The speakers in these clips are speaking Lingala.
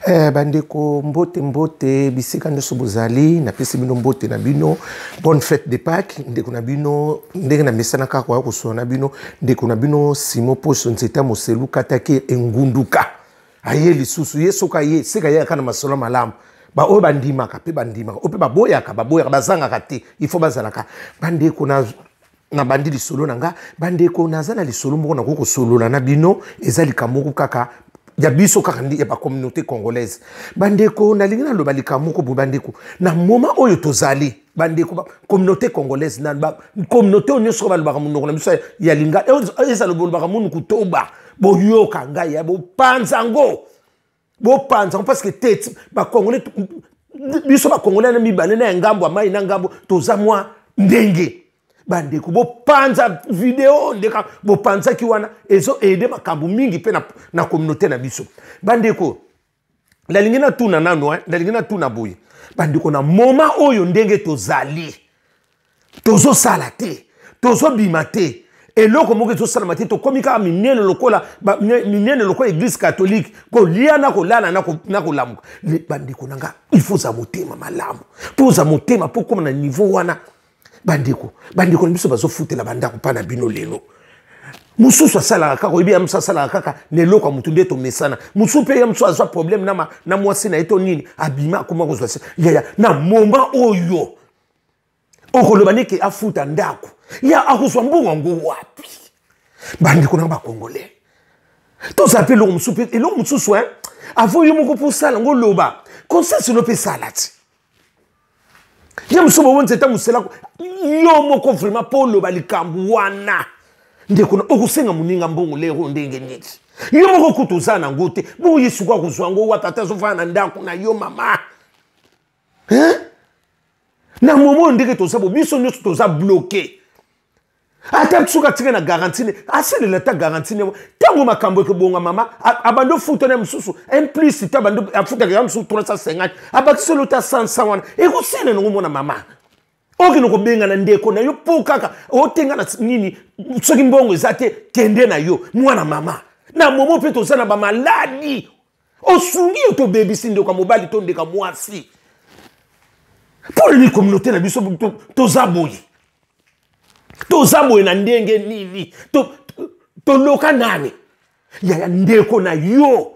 Bandeko, mbote mbote bisika nyonso bozali, napesi bino mbote na bino. Bonne fête de Pâques. Ndeko na bino, ndenge na mesana kaka koya kosola na bino, ndeko na bino Simon Poso Nzeta Moselu Katake Engunduka aye lisusu. Ye soki aye seka ayaka na masolo malamu. Baoyo bandimaka mpe bandimaka, oyo mpe baboyaka baboyaka, bazangaka te, il faut bazalaka. Bandeko, na nabandi lisolo na nga. Bandeko, naza na lisolo moko nakoki kosolola na bino. Eza likambo moko kaka ya biso, kaka ya bacommunauté congolaise. Bandeko, nalingi naloba likambo moko boye. Bandeko, na moment oyo tozali, bandeko, communauté congolaise, na communauté oyo nyonso balobaka monoko na biso ya lingala, ezala bolobaka monuku toba, boyoka ngai ya bopanza yango, bopanza yango, parce que te bacongolais, biso bacongolais na mibale na ya ngambo ya mai na ngambo, toza mwa ndenge. Bandeko, bopanza video ndeka bopanzaki wana, ezo aider makambo mingi mpe na communauté na biso. Bandeko, nalingi natuna nano, nalingi natuna boye. Bandeko, na moment oyo ndenge tozali, tozosala te, tozobima te, eloko moko ezosalama te, tokomi kaka minene lokola minene lokola église catholique, kolia na kolala na kolamuka. Bandeko na nga, il faut oza motema malamu mpo oza motema mpo okóma na niveau wana. Bandeko, bandeko na biso bazofutela bandako mpa na bino lelo. Mosusu asalaka kaka, oyebi, ya mosusu asalaka kaka na eloko ya motu nde tomesana. Mosusu mpe ya mosusu azwa problème na mwasi na ye to nini, abima, akoma kozwa yaya. Na moment oyo okoloba neke afuta ndako ya, akozwa mbongo yango wapi? Bandeko na bacongolais, tozala mpe eloko mosusu, mpe eloko mosusu avant yo moko mpo osala yango, oloba conscience no mpe esala ti ye mosusu bobo nzeta mosela yo moko vraiment mpo oloba likambo wana. Ndeko, okosenga moninga mbongo lero ndenge nini? Yo moko kutu oza nango te, bongo ye sikoyo akozwa yango wapi? Ata azofanda na ndako na yo, mama, hein? Na moment oyo ndenge toza bo, biso nyonso toza bloqué. Ata soki atika na garantie ne, asalela ata garantie ne, ntango makambo ekobonga, mama abandi ofuta na mosusu un plus te, abandi afutaka ya mosusu 350, abakiseli ota 100 wana, ekosala nango. Mona mama, okende kobengana ndeko na yo mpo kaka otenga na nini? Soki mbongo eza te, kende na yo. Mwana mama, na moment mpe toza na bamaladi, osungi yo, tobebisi ndeko ya mobali to ndeko ya mwasi. Mpo nini communauté na biso toza boye? Toza boye na ndenge nini? Toloka nani? Yaya, ndeko na yo,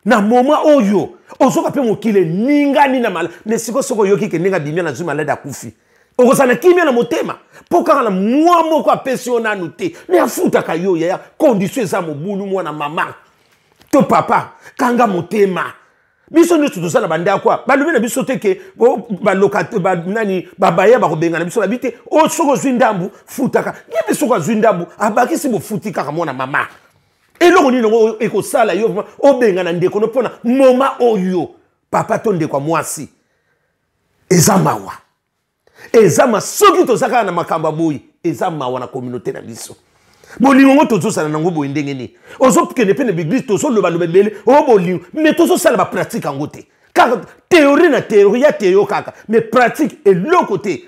na moment oyo ozoka mpe mokili eningani na mala me sikoyo, soki oyoki ke ndenge abimi, nazwi maladi, akufi, okozala na kimia na motema mpo kaka na mwa moko apesi yo nanu te, me afutaka yo? Yaya, condition eza mobulu. Mwana mama to papa, kanga motema. Biso nyonso toza na bandako, balobi na biso te ke baloka nani, babaya bakobengana biso. Babi te oyo soki ozwi ndambu, futaka. Ye mpe soki azwi ndambu, abakisi, bofuti kaka. Mwana mama, eloko nini yango ekosala yo obengana ndeko no mpona moment oyo, papa to ndeko ya mwasi? Eza mawa, eza ma soki toza kaka na makambo ya boye, eza mawa na communauté na biso. Bolingo ngo tozosala nango boye ndenge nini? Ozokende mpe na baeglise, tozolobaloba ebele oyo bolingo, mais tozosala bapratique yango te. Kaka théorie na théorie ya teyo kaka, mais pratique eloko te,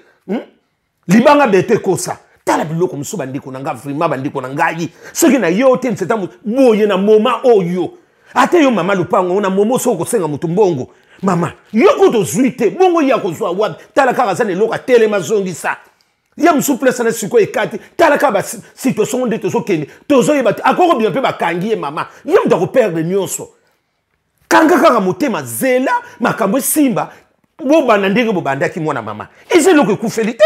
Libanga beto ekosa. Tala biloko mosusu, bandeko na nga, vraiment, bandeko na ngai, soki na yo te nseta boye na moment oyo, ata yo mama lupango, na moment soki okosenga moto mbongo, mama, yo kutu ozwi te, bongo ye akozwa wapi? Tala kaka, aza na eloko, atelema, azongisa ye mosusu place na sikoyo ekati. Tala kaka basituation nde tozokende, tozoyeba te. Akoki kobima mpe bakangi ye, mama, ye moto akoperdre nyonso. Kanga kaka motema, zela makambo esimba, bobanda ndenge bobandaki. Mwana mama, eza eloko ekufeli te.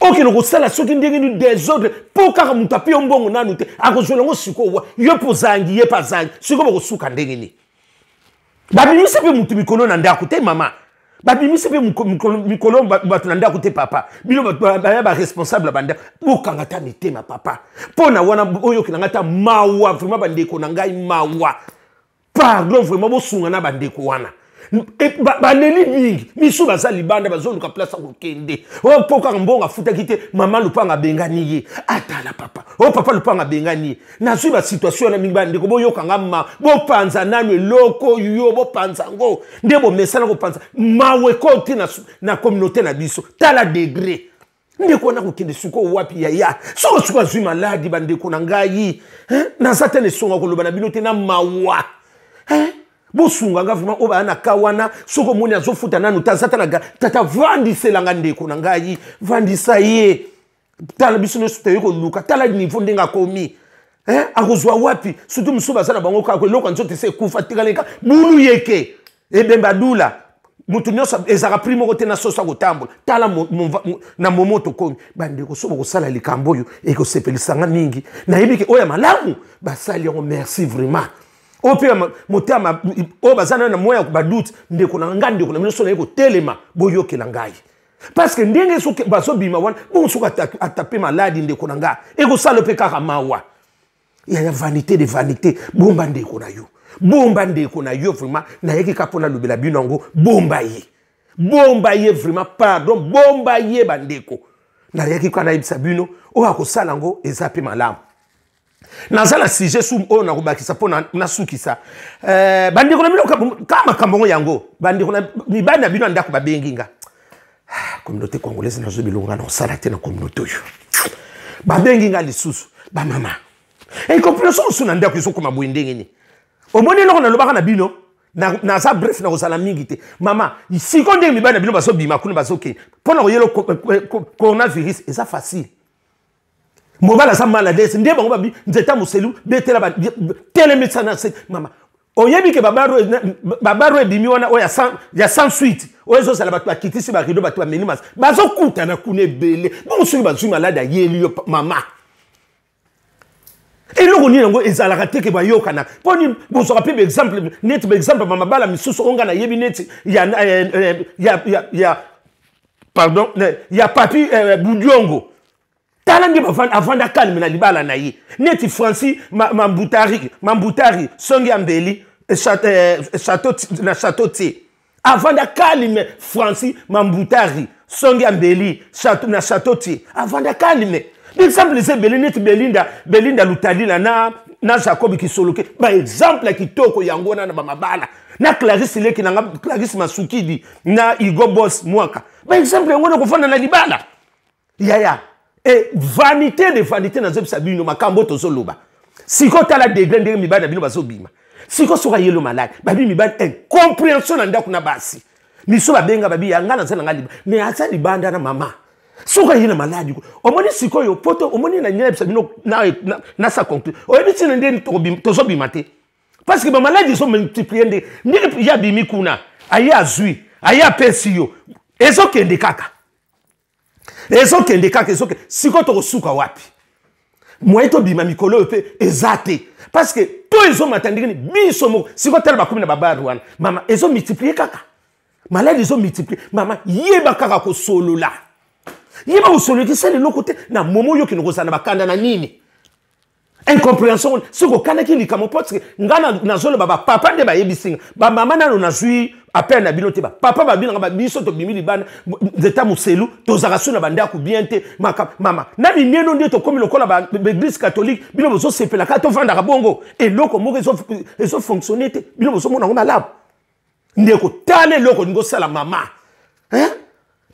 Okende kosala soki ndenge nini désordre mpo kaka moto api yo mbongo nanu te, akozwela yango sikoyo. Yo mpo ozangi, ye mpe azangi, sikoyo bokosuka ndenge nini? Babimisi mpe motu mikolo na ndako te, mama, babimisi mpe mikolo bato na ndako te. Papa, bino baya baresponsable ya bandako, bokanga ata mitema, papa, mpo na wana oyokela ngai ata mawa. Vraiment, bandeko na ngai, mawa, pardon, vraiment, bosunga na bandeko wana. Baleli mingi, misu baza libanda, bazoluka place ya kokende oyo mpo kaka mbongo afutaki te. Mama lupanga abengani ye, atala papa oyo, papa lupanga abengani ye. Nazwi basituation wana mingi. Bandeko, boyokanga ma bopanza nanu eloko yo, bopanza yango nde bomesana kopanza. Mawa ekoti na communauté na biso. Tala degré ndeko wana kokende sikoyo wapi, yaya, soko siko azwi maladi? Bandeko na ngai, naza te na esonga koloba na bino te na mawa. Bosunga nga vraiment, oyo baya na ka wana. Soki omoni azofuta nanu te, aza ta na tata, vandisela nga ndeko na ngai, vandisa ye. Tala, biso nyonso toyei koluka. Tala niveau ndenge akomi, eh? Akozwa wapi? Surtout mosusu baza na bango kaka eloko ya nzoto esi ekufa, tikaleka bulu yeke ebembe adula. Moto nyonso ezalaka prix moko te na soso akotambola. Tala na momo tokomi, bandeko. So bokosala likambo oyo ekosepelisa nga mingi, nayebi ke oyo ya malamu basali yango. Merci vraiment. Oyo mpe motema oyo baza nayo na moya ya badoute, ndeko na nga, ndeko na bino, so naye kotelema, boyokela ngai, parce que ndenge soki bazobima wana bongo, soki atape maladi, ndeko na nga, ekosala mpe kaka mawa. Yaya, vanité de vanité, bomba ndeko na yo, bomba ndeko na yo. Vraiment, nayeki kaka mpo nalobela bino yango. Bomba ye, bomba ye vraiment, pardon, bomba ye. Bandeko, nayaki kaka nayebisa bino, oyo akosala yango eza mpe malamu. Naza na sujet su oyo nakobakisa mpo nasukisa. Bandeko na bino, kaka makambo yango yango, bandeko na mibali na bino ya ndako babengi nga. Ah, communauté congolaise, nazwi bilonga na kosala te na communauté oyo. Babengi nga lisusu, bamama, incompréhension mosusu na ndako ezokoma boye. Ndenge nini omoni eloko nalobaka na bino? Naza bref, na kozala mingi te. Mama, siko ndenge mibali na bino bazobima kuna, bazokende mpo na koyela coronavirus, eza facile. Mobali aza mal à l'aise nde bango babi nzeta moselu betela telemisa na se. Mama, oyebi ke babaro ebimi wana oyo ya sans suite, oyo ezozala bato bakitisi barido, bato bameli masa, bazokutana kuna ebele. Bongo soki bazwi maladi, ayeli yo, mama, eloko nini yango ezalaka te ke bayokanaka? Mpo nini bozwaka mpe baexemple neti baexemple bamabala misusu oyo ngai nayebi, neti ya pardon, ya Papi Budiongo? Tala nde avanda calme na libala na ye, neti Francis Mambutari, Mambutari songi ya mbeli château, na château tie avanda calme. Francis Mambutari songi ya mbeli château, na château tie avanda calme. Exemple eza ebele, neti Belinda Lutalila na Jacob Kisoloke, baexemple ya kitoko yango wana na bamabala, na Clarisse leki nanga, Clarisse Masukidi na Igo Bos Mwaka, baexemple yango wana kofanda na libala. Yaya, e vanité de vanité, nazobisa bino makambo tozoloba sikoyo. Tala degré ndenge mibali na bino bazobima sikoyo. Soki ayelo maladi, babi mibali, incompréhension na ndako na basi miso babenga, babi ya nga naza na nga liba, mais aza libanda na mama. Soki aye na maladi, omoni sikoyo poto, omoni na nayebisa bino nasa conclure. Oyebi ntina nde tozobima te? Parce que bamaladi ezomultiplie. Nde ndenge ye abimi kuna, aye azwi, aye apesi yo, ezokende kaka, ezokende kaka, ezokende. Sikoyo tokosuka wapi? Moye tobima mikolo oyo mpe eza te, parce que to ezomata ndenge nini biso moko. Sikoyo tala, bakomi na babare wana, mama, ezomultiplie kaka, maladi ezomultiplie. Mama, yeba kaka kosolola, yeba kosolola. Ekisala eloko te na momo oyo okende kozala na bakanda na nini, incompréhension. Soki okanaki likambo, mpo nga nazoloba, bapapa nde bayebisi nga, bamama nano nazwi appel na bino te. Bapapa babinanga, biso tobimi libanda nzeta moselu, tozalaka so na bandako bien te. Mama, na mineno nde tokomi lokola baeglise catholique. Bino bozosepela kaka tovandaka bongo, eloko moko ezofonctionne te. Bino bozomona yango malamu. Ndeko, tala eloko olingi osala, mama,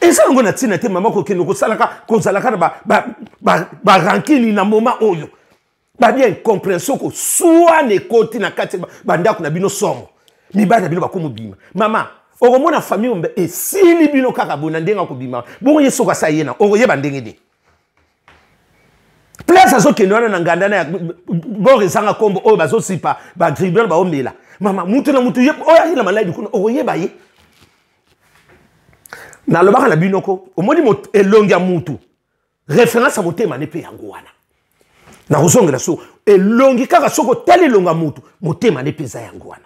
eza yango na ntina te. Mama, kokende kosalaka, kozalaka na barankini na moma oyo babia incompréhension, koswana ekoti na kati bandako na bino, somo. Mibali na bino bakomobima, mama, okomona famille ombe esili bino kaka boye na ndenge akobima bongo. Ye soki asa ye na okoyeba ndenge nini place azokende wana na nganda na bor ezanga nkombo oyo bazosipa bagribel baomela. Mama, mutu na mutu oyo aye na maladi kuna, okoyeba ye. Nalobaka na bino ko omoni elongi ya mutu, référence ya motema ne mpe yango wana. Nakozongela so elongi kaka, soki otali elongi ya mutu, motema ne mpe eza yango wana.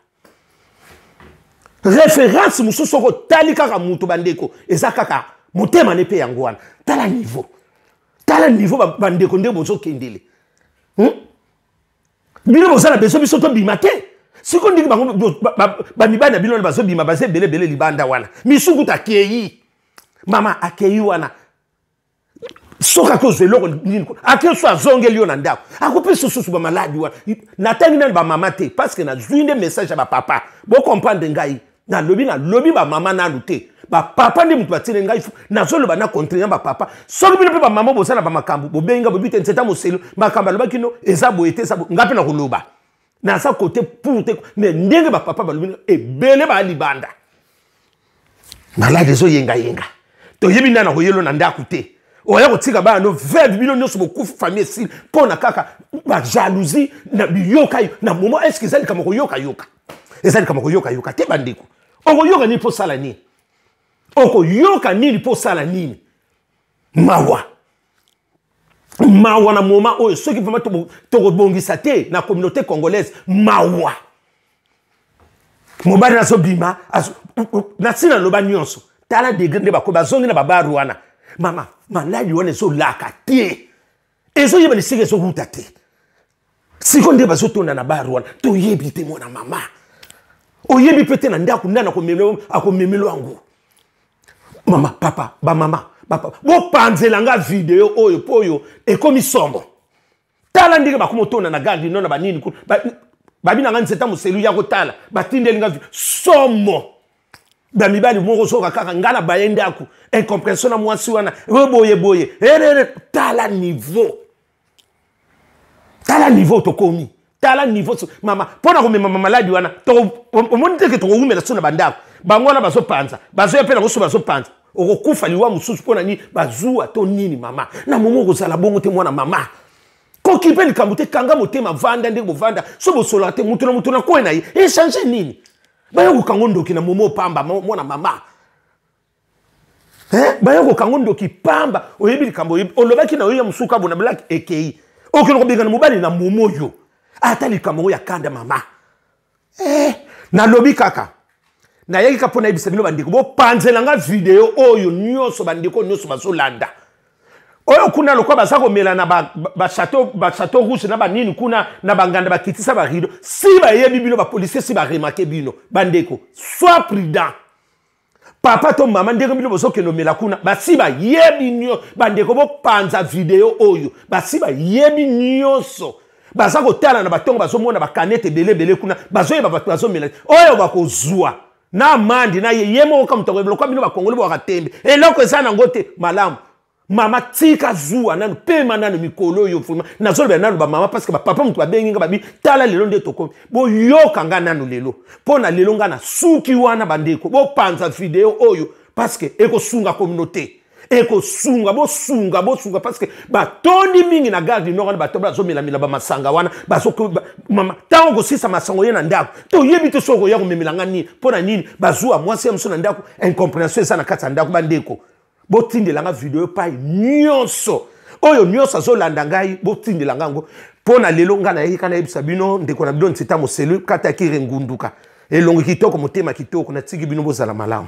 Référence mosusu, soki otali kaka mutu, bandeko, eza kaka motema ne mpe yango wana. Tala niveau, tala niveau, bandeko, nde bozokendele, Bino boza na besoin biso tobima te. Sikoyo ndenge bango bamibali na bino wana bazobima, baza ebele ebele libanda wana, misuku akei, mama akei wana, soki akozwa eloko nini, ake so azongeli yo na ndako, akopesa susu bamaladi wana. Natangi nani bamama te, parce que nazwi nde message ya bapapa. Bocomprendre ngai, nalobi bamama nanu te, bapapa nde moto batindi ngai. Nazoloba na contre bapapa. Soki bino mpe bamama boza na bamakambo, bobenga, bobi te nzeta moselu, makambo alobaki no eza boye te, eza boye, ngai mpe nakoloba. Naza côté pour te, mais ndenge bapapa balobi, ebele baya libanda, malade ezoyengayenga. Toyebi nani akoyelo na ndako te. Oya kotika bana no veuve, bino nyonso bokufi, famille esili mpo na kaka bajalousie na biyoka yo na moment. Est ce que eza likambo koyokayoka? Eza likambo koyokayoka te, bandeko. Okoyoka nini mpo osala nini? Okoyoka nini mpo osala nini? Mawa, mawa na moment oyo. Soki vraiment tokobongisa te na communauté congolaise, mawa. Mobali azobima na ntina loba nyonso. Tala degré nde bako bazongi na babaru wana. Mama, maladi wana ezolaka te, ezoyeba lisika ezowuta te. Siko nde bazotonda na bar wana, toyebi te. Mwana mama, oyebi mpe te na ndako ndani akomemelo yango. Mama, papa, bamama, bapapa, bopanzela nga video oyo mpo oyo ekomi somo. Tala ndenge bakomi otonda na gare du Nord na banini kuna. Babi na nga nzeta moselu ya kotala, batindeli nga somo. Bamibali moko soka kaka nga na baye ndako, incompréhension na mwasi wana, oyo boye boye erere. Tala niveau, tala niveau tokomi, tala niveau. Mama, mpo na komema mamaladi wana, omoni te ke tokowumela so na bandako. Bango wana bazopanza, bazoya mpe nango so bazopanza, okokufa liwa mosusu. Mpo na nini? Bazuwa to nini? Mama, na momo okozala bongo te. Mwana mama, koki mpe likambo te. Kanga motema, vanda ndenge bovanda. So bosolaka te, mutu na mutu na kwe na ye, echange nini? Baya kokango ndoki na momo pamba. Mwana mama, baya kokango ndoki pamba. Oyebi likambo olobaki na yo ya mosuka bona blak ekei, okende kobengana mobali na momo oyo ata likambo yango ya kanda. Mama, nalobi kaka, nayaki ka mpo nayebisa bino bandeko, bopanzela nga video oyo nyonso. Bandeko nyonso bazolanda oyo kuna, lokwa baza komela na bachateau ba ba rouge na banini kuna na banganda, bakitisa barideau. Si bayebi bino, bapolisier si baremarquer bino, bandeko, sois prudent. Papa to mama, ndenge bino bozokende omela kuna, basi bayebi nyonso. Bandeko, bopanza video oyo. Basi bayebi nyonso, baza kotala na batongo, bazomona bakanete ebele ebele kuna, bazoyeba bato bazomela oyo. Bakozwa na mandi na ye, ye moko ka moto akoyeba. Lokwa bino bakongoli bwaka tembe, eloko eza nango te. Malamu mama, tika zuwa nanu, pema nanu mikolo oyo. Vraiment nazolobela nanu bamama, parce que bapapa moto babengi nga, babi tala lelo nde tokomi. Boyoka nga nanu lelo, mpo na lelo nga na suki wana. Bandeko, bopanza video oyo parce que ekosunga communauté, ekosunga. Bosunga, bosunga, parce que batondi mingi na gare du Nord wana. Bato bazomelamela bamasanga wana. Mama, ntango kosisa masango ye na ndako, toyebi te soki okoya komemela nga nini. Mpo na nini? Bazwa mwasi ya moso na ndako, incompréhension eza na kati ya ndako. Bandeko, botindelanga video pai nyonso oyo nyonso azolanda ngai, botindela nga yango. Mpo na lelo ngai nayaki kaka nayebisa bino, ndeko na bino Nzeta Moselu, kata ya kire ngunduka, elongi kitoko, motema kitoko. Natiki bino, bozala malamu.